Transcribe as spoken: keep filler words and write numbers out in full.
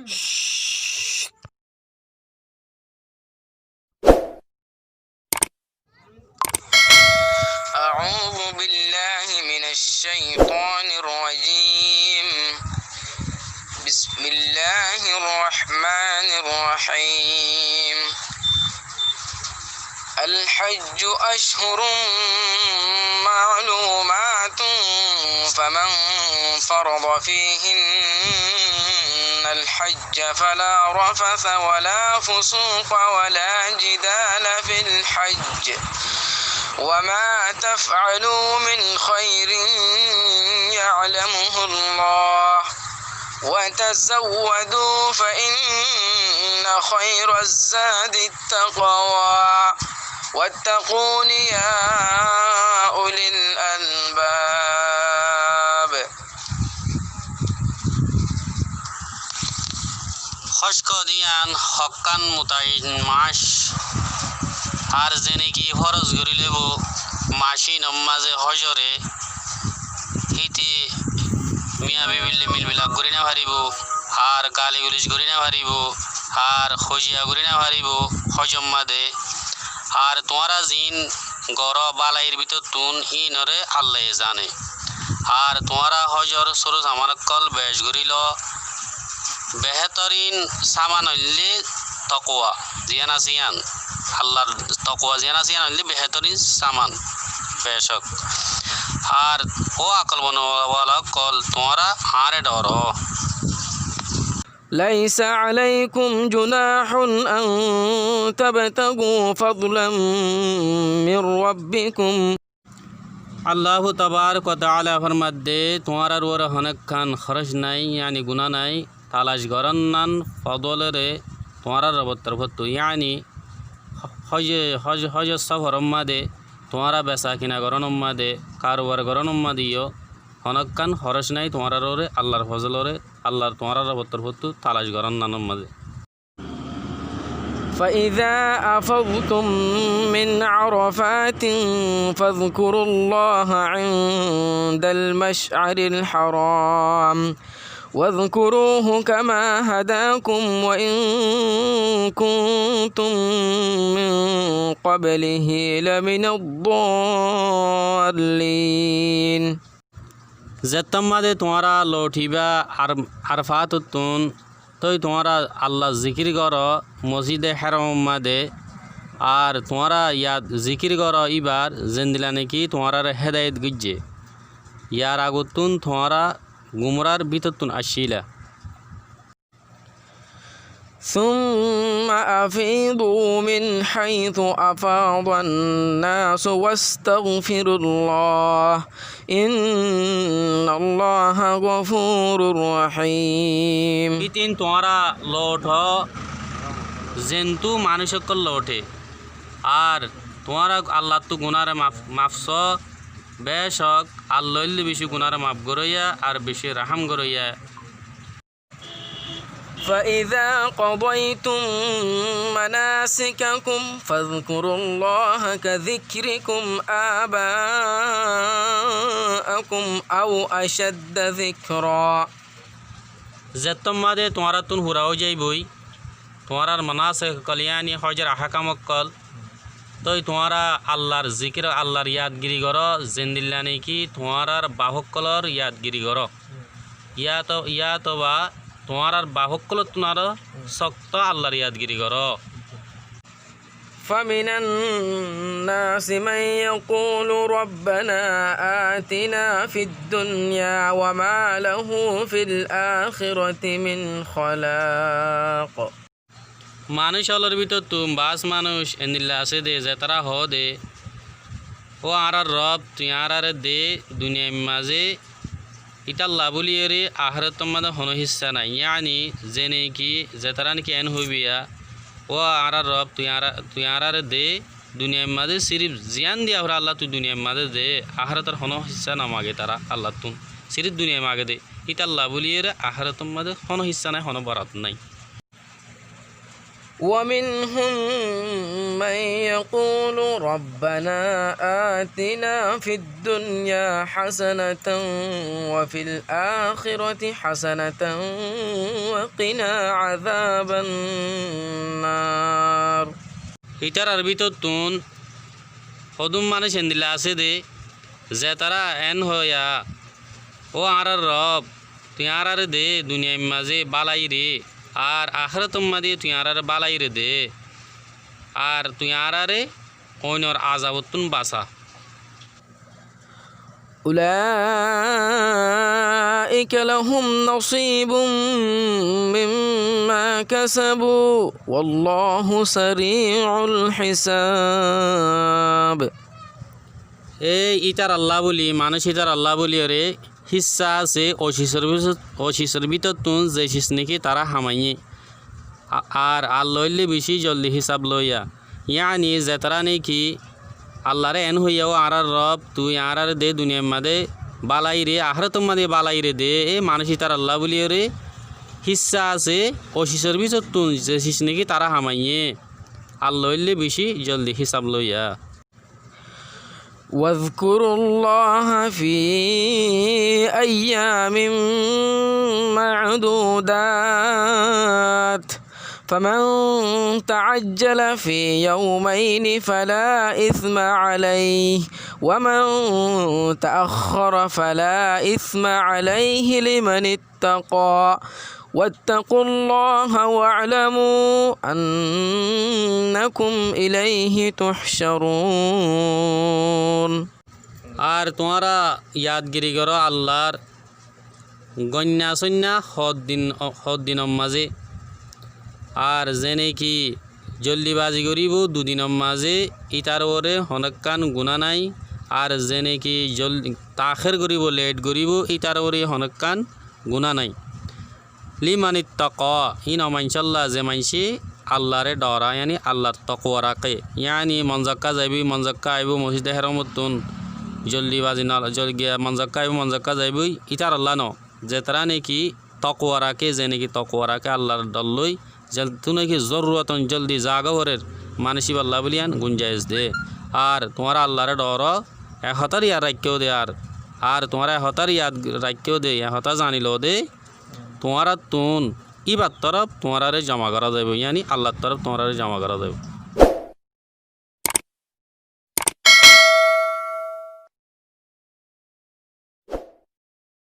أعوذ بالله من الشيطان الرجيم. بسم الله الرحمن الرحيم. الحج أشهر معلومات، فمن فرض فيهن الحج فلا رفث ولا فسوق ولا جدال في الحج، وما تفعلوا من خير يعلمه الله، وتزودوا فإن خير الزاد التقوى، واتقون يا أولي الألباب. Hócko diyan hókkan mutayin mac, ar zeneki hóros gorí loibou mac inor mazé hójore, híte miya bibille milmilak gorí no faribóu, ar gali gulic gorí no faribóu, ar hojiya gorí no faribóu hójor mazé. Ar tuáñra ziín goró bálair bútottun híinoré Allaye zane. Ar tuáñra hójor sóro saman ókkol bec gorí lo, behétorin saman óilde tokuwa, ziyán asé yían. Allar tokuwa ziyán asé yían óilde behétorin saman, becók. Ar ó akol bonola wala ókkol, tuáñra añáre dhoró. ليس عليكم جناح أن تبتغوا فضلا من ربكم. Allahu tabarak wa taala formadde, tuáñrar uore honókkan hóroc nái, yáni guná nái, talac gorónnan fodolóre tuáñrar Robor torfóttu, yáni hóje, hóje, hójor sóforor mazé, tuáñra besa kina gorónor mazé, karubar gorónor mazé yó honókkan hóroc nái tuáñrar uore, Allar fozolóre, Allar tuáñrar Robor torfóttu talac gorónnanor mazé. فإذا أفضتم من عرفات فاذكروا الله عند المشعر الحرام واذكروه كما هداكم وإن كنتم من قبله لمن الضالين. Zettót mazé tuáñra louthibá Ar-, Arfátottún, tói tuáñra Allar zikír goró Mosjide Héramor mazé, ar tuáñra yát zikír goró íbar zendila néki tuáñráre hédayet goijjé. Yar agottún tuáñra gumrár bútottun aiccíla. ثم أفيضوا من حيث أفاض الناس واستغفروا الله إن الله غفور رحيم. Hítin tuáñra louthó, zentú manúic ókkol louthé. Ar tuáñra Allattú gunáre maf, maf soó, becók Allah óilde bicí gunáre maf goróiya ar bicí rahám goróiya. فإذا قضيتم مناسككم فاذكروا الله كذكركم آباءكم أو أشد ذكرا. Zettót mazé tuáñrattún fura ói zaibói, tuáñrar manásek ókkol, yáni hójor ahkám ókkol, tói tuáñra Allar zikír, Allar yadgirí goró, zendila néki tuáñrar baf ókkolór yadgirí goró. Yáto, yátoba tuáñrar baf ókkolóttun aró sókto Allar yadgirí goró. فمن الناس من يقول ربنا آتنا في الدنيا وما له في الآخرة من خلاق. Manúic ólor bútottu baás manúic endilla asé dé, zetará hoó dé, "Ó añárar Rob, tui añáráre de duniyair mazé ítolla bóliyoré ahérator mazé honó hissá nái." Yáni zene ki, zetará néki eén hoibóiya, "Ó añárar Rob, tui añára-, tui añáráre de duniyair mazé sirif ziyán diya foré Allah, tui duniyair mazé de, ahérator honó hissá no magé tará Allattún, sirif duniyai magé dé." Ítolla bóliyoré ahérator mazé honó hissá nái, honó borat nái. ومنهم من يقول ربنا آتنا في الدنيا حسنة وفي الآخرة حسنة وقنا عذاب النار. Ítarar bútottún hodún manúic endilla asé dé, zetará eén hoóya, "Ó añárár Rob, tui añáráre de duniyair mazé bálaire, ar ahérator mazé tui añáráre bálaire de, ar tui añáráre oinor azabottún basa." أولئك لهم نصيب مما كسبوا والله سريع الحساب. E ítarallá bóli, manúic ítarallá bóliyoré híssa asé ó cízor bútottu, ó cízor bútottún ze cíz néki tará hamaiyé. A-, ar Allah óilde bicí zoldi hísab loiya. Yáni zetará néki Allaré eén hoiyé, "Ó añárár Rob, tui añáráre de duniyair mazé bálaire, ahérator mazé bálaire de", e manúic ítarallá bóliyoré híssa asé ó cízor bútottún ze cíz néki tará hamaiyé. Allah óilde bicí zoldi hísab loiya. واذكروا الله في أيام معدودات، فمن تعجل في يومين فلا إثم عليه، ومن تأخر فلا إثم عليه لمن اتقى، واتقوا الله واعلموا أنكم إليه تحشرون. Ar tuáñra yadgiri goró Allar goinna sóinna hoddin, hoddinor mazé. Ar ze néki zoldibazi goríbou dudinor mazé, ítar uore honókkan guná nái. Ar ze néki zol-, tahér goríbou, leit goríbou, ítar uore honókkan guná nái. Liman ittaqa, híin ó maincólla ze maincé Allaré dhoorá, yáni Allar tokuwa raké. Yáni monzokká zaibói, monzokká aibói, mosjide héramottún zoldibazi no, zol-, giya monzokká aibói, monzokká zaibói, ítarallá no. Zetará néki tokuwa raké, ze néki tokuwa raké Allar dhor loi, zettú néki zorurot on zoldi zaga forer, manúic íballá bóli yían gunjais de. Ar tuáñra Allaré dhooró, e hotár yad raikkó de ar, ar tuáñra e hotár yad raikkó de, e hotá zani lo de, tuáñrattún íbar torof tuáñráre zoma gorá zaibou, yáni Allar torof tuáñráre zoma gorá zaibou.